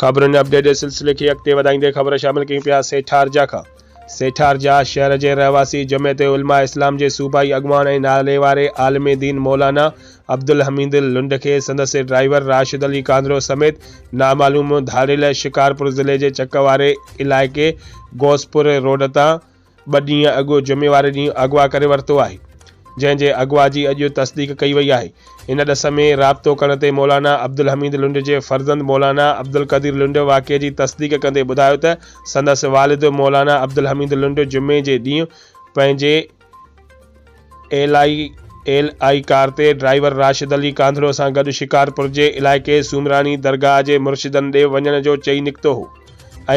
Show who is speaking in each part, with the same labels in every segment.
Speaker 1: خبرن اپڊيٽ جي سلسلي کي اڳتي وڌائيندي خبر شامل ڪيون پيا سيٺارجا کان. سيٺارجا شهر جي رهواسي جمعيت علماء اسلام جي صوبائي اڳواڻ ۽ ناليواري عالم دين مولانا عبدالحميد لنڊ کي سندس ڊرائيور راشد علي ڪانڌڙو سميت نامعلوم ڌاڙيل شڪارپور ضلعي جي چڪ واري علائقي غوثپور روڊ تان ٻه ڏينهن اڳ جمعي واري ڏينهن اغوا ڪري ورتو آهي، جنهن جي اغوا جي اڄ تصديق ڪئي وئي آهي. ان ڏس ۾ رابطو ڪرڻ تي مولانا عبدالحميد لنڊ جي فرزند مولانا عبدالقدير لنڊ واقعي جي تصديق ڪندي ٻڌايو ته سندس والد مولانا عبدالحميد لنڊ جمعي جي ڏينهن پنهنجي ايل I L I ڪار تي ڊرائيور راشد علي ڪانڌڙو سان گڏ شڪارپور جي علائقي سومراڻي درگاهه جي مرشدن ڏي وڃڻ جو چئي نڪتو هو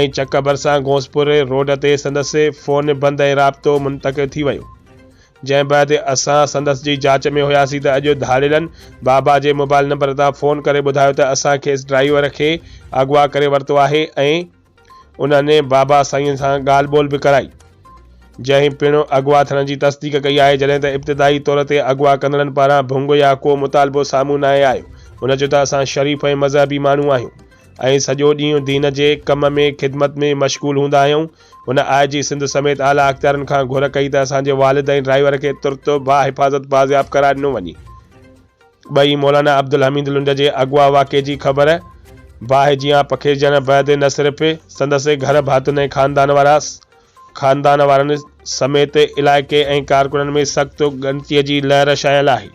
Speaker 1: ۽ چڪ ڀرسان غوثپور روڊ تي سندس فون بند ۽ رابطو منقطع ٿي ويو جنهن بعد اسان سندس جي جاچ ۾ هياسين ته اڄ ڌاڙيلن بابا جي موبائل نمبر تان فون ڪري ٻڌايو ته اسان کيس ڊرائيور کي اغوا ڪري ورتو آهي ۽ انهن بابا سائين سان ڳالهه ٻولهه به ڪرائي، جنهن پڻ اغوا ٿيڻ جي تصديق ڪئي آهي، جڏهن ته ابتدائي طور تي اغوا ڪندڙن پاران ڀنگ يا ڪو مطالبو سامهون ناهي آيو. هن چيو ته اسان شريف ۽ مذهبي ماڻهو آهيون ۽ سڄو ڏينهن دين جي ڪم ۾ خدمت ۾ مشغول هوندا آهيون. هن آء جي سنڌ سميت اعليٰ اختيارين کان گهر ڪئي ته اسان جي والد ۽ ڊرائيور کي ترت باحفاظت بازياب ڪرائي ڏنو وڃي. ٻئي مولانا عبدالحميد لنڊ جي اغوا واقعي جي خبر باهه جيان پکيڙجڻ بعد نه صرف سندس گهر ڀاتين ۽ خاندان وارا خاندان وارن سميت علائقي ۽ ڪارڪنن ۾ سخت ڳڻتي جي لهر ڇانيل آهي.